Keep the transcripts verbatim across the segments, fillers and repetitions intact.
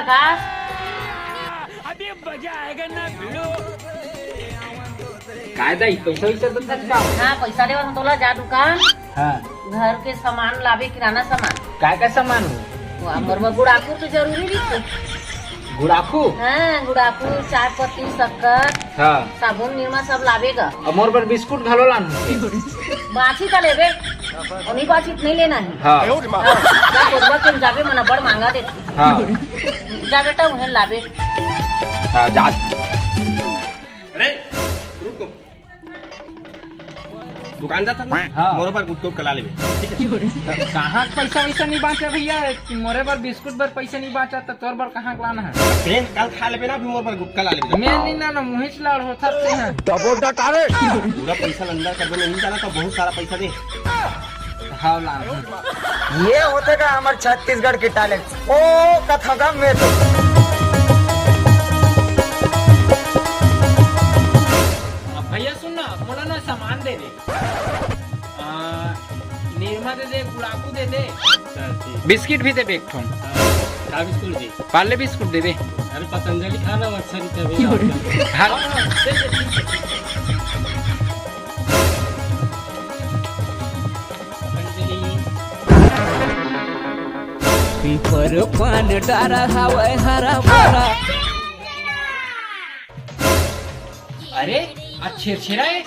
का? काय दाई, पैसा वैसा देथस का? हाँ, पैसा देवत हँव तोला, जा दुकान। हाँ। घर के सामान लाबे, किराना सामान। काय का सामान हो? वाह, मोर बर गुड़ाखू तो जरूरी रहिथे। गुड़ाखू? हाँ, गुड़ाखू, चाय पत्ती, शक्कर, हाँ। साबुन, निरमा सब लाबे गा। अउ मोर बर बिस्कुट घलो लान। बाँची त लेबे, अउ नहीं बाँची त नहीं लेना हे। हाँ। हाँ, जा कोरबा के जाबे, मन बड़ मांगा देथे। हाँ। जा बेटा, उहें लाबे। हाँ, जा। अरे, रुक तो। दुकान जाथस ना? हाँ। मोर बर गुटखा ला लेबे। ठीक है? कहाँ पैसा वैसा नहीं बाँचा भैया, मोरे बर बिस्कुट बर पैसा नहीं बाँचा, त तोर बर कहाँ के लाना हे? तें कल खा लेबे ना, अभी मोर बर गुटखा ला लेबे। मैं नहीं लाना, मुँहे च लाड़ होथस तें। दबो डटारे। पूरा पैसा ल अंदर कर दे, नहीं जाना तो बहुत सारा पैसा दे। हाँ, लाना। ये होथे का हमर छत्तीसगढ़ के talent। ओ कथा का में तो। अब भैया सुन ना, मोला ना सामान दे दे। आ, निरमा दे दे, गुड़ाखू दे दे। अच्छा, ठीक। बिस्किट भी दे दे एक ठोन। हाँ, का बिस्कुट जी? पार्ले बिस्कुट दे दे। अरे, पतंजलि खा ना, अच्छा रहिथे अभी। हाँ। हाँ, दे दे, ठीक है, ठीक है। पीपर पान डारा हवय हरा भरा। अरे, आज छेरछेरा हे।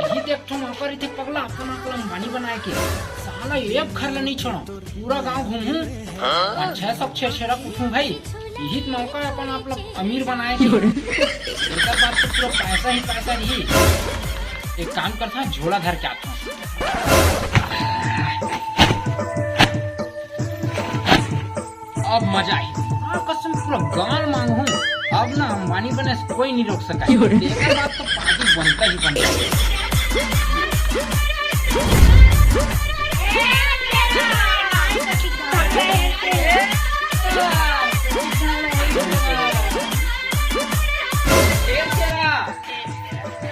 इही देख तो मौका रहिथे पगला, अपन आप ल अंबानी बनाए के। साला एक घर ल नहीं छोड़ो, पूरा गांव घूमहूं, पाँच छह सौ छेरछेरा पूछूं भाई। इही त मौका हे अपन आप ल अमीर बनाए के। एकर बाद तो पूरा पैसा ही पैसा रही। एक काम करता हूँ, झोला धर के आता हूँ। अब मजा आई। हाँ, कसम पूरा गांव मांगहूं। अब ना अंबानी बने से कोई नहीं रोक सका। तेरा बात तो पार्टी बनता ही बनता है।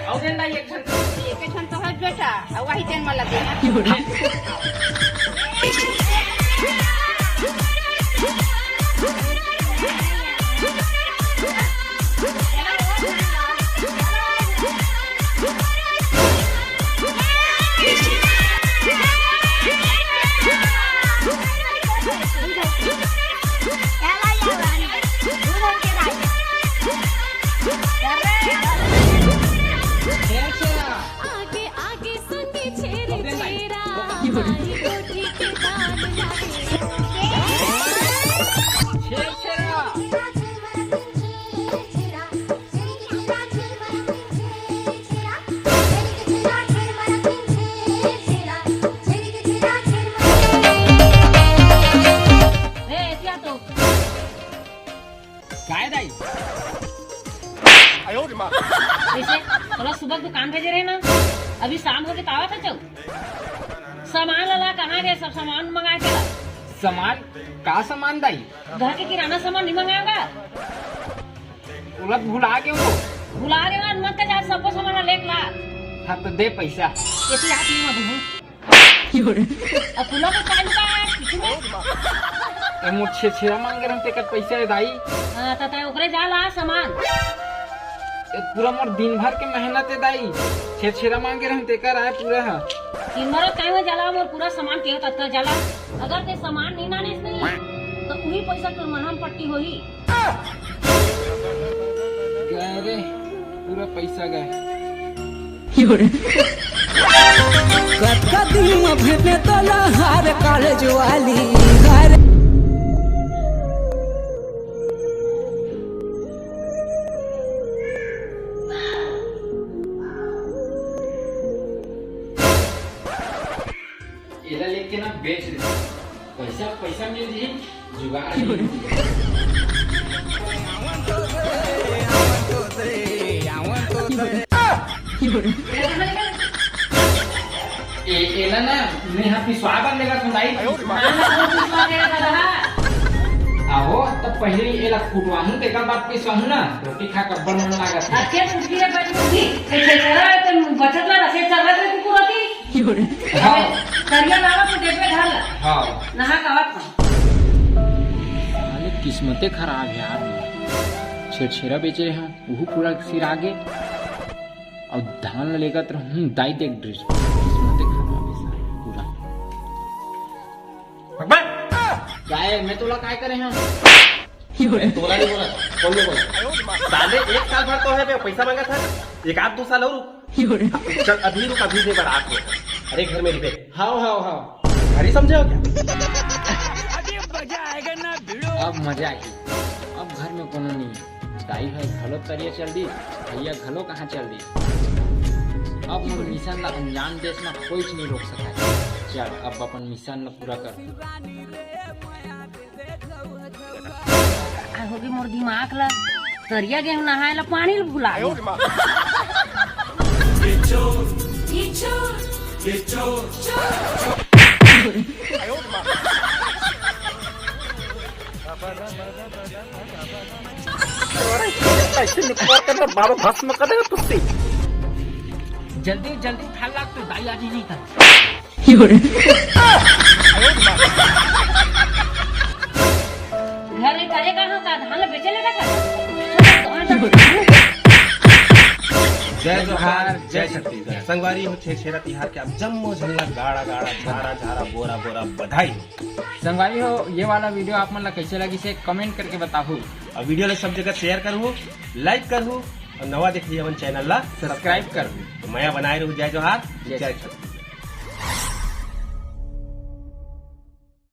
अउ दे ना एक झन। एक झन तो हस बेटा, अउ वही तेन मन लगे हे। आगे आगे संग छेरे छेरा, हमारी कोठी के दान लागे। छेर छेरा। ए, एतिया तो। काय दाई? कैसे? तोला सुबह दुकान भेजे रहे ना, अभी शाम होगे त आवत हस। सामान ला, ला, कहाँ गए सब सामान मंगाए के ला? सामान? का सामान दाई? घर के किराना सामान नहीं मंगाएगा? ओला भुला गे हो। भुला गे हो, मत जा, सबो सामान ला लेके ला। हाँ तो दे पैसा। कैसे हाथ नहीं मारूं? अब फूला के कान का किसी में? ए, मोर छेरछेरा मांगे रहूं, तेकर पैसा हे दाई। हाँ, त तैं ओकरे जा ला सामान। ए, पूरा मोर दिन भर के मेहनत हे दाई। छेरछेरा मांगे रहूं, तेकर आय पूरा ह। दिन भर काहे में जाला, मोर पूरा सामान के तत्का जाला। अगर तैं सामान नहीं लाने नहीं, तो उही पैसा तोर मलहम पट्टी होही। गए रे, पूरा पैसा गए। कतका दिन म भेटने तोला हार कॉलेज वाली हार। एला लेके ना बेच दे। पैसा, पैसा मिल जही, जुगाड़ मिल जही। ए, एला ना, मैं हा पिसवा बर लेगा सुनाई। ना, ना, वो पिसवा लेगा दादा। आहो, तब पहले एला कुटवाहूं, तेकर बाद पिसवाहूं ना। रोटी खा के अब्बड़ मन लागत हे। अरे, कुछ भी रे, बच कुछ भी। ए, छेरछेरा है, तो बचत ला रखे, चल रहा है, कुकुर होती। हाँ। करिया लावा तो देख में ढाल। हाँ। नहा के आवत हूँ। किस्मते खराब हे यार, छेरछेरा बेचे रहेंव, उहू पूरा सिरा गे। अउ धान ल लेगत रहूं, दाई देख ड्रेस, किस्मते खराब हे सार पूरा। भगवान! काय, मैं तोला काय करे हंव? तोला नहीं बोला, कौन नहीं बोला? साले एक साल भर तो हे बे, पैसा मांगा था, एक आध दो साल और रुक। चल अभी रुक, अभी दे बार आठ में। अरे घर में रुके। हाव, हाव, हाव। घर ही समझे हो क्या? अब मजा आही। अब घर में कोनो नहीं। दाई भाई घलो तरिया चल दी, भैया घलो कहाँ चल दी। अब मोर मिशन ला अंजाम देस ना कोई नहीं रोक सका। चल अब अपन मिशन ला पूरा कर। का होगे मोर दिमाग ला? तरिया गेहूं नहाए ला पानी ल भुला गे। ऐसे निपोर कर तो बाबा भस्म कर देगा तुझसे। जल्दी जल्दी उठा लाग तो दाई आज ही नहीं था। घर में करे का हो का धान बेचे लगा था। जय जोहार, जय छत्तीसगढ़। संगवारी हो, छेरछेरा तिहार के आप जम्मो झन ला गाड़ा गाड़ा, झारा झारा, बोरा बोरा बधाई हो। संगवारी हो, ये वाला वीडियो आप मन ला कैसे लगिस हे कमेंट करके बताहू। अउ वीडियो ला सब जगह शेयर करहू, लाइक करहू अउ नवा देखिए अपन चैनल ला सब्सक्राइब करहू। तो मया बनाए रहू। जय जोहार, जय जय छत्तीसगढ़।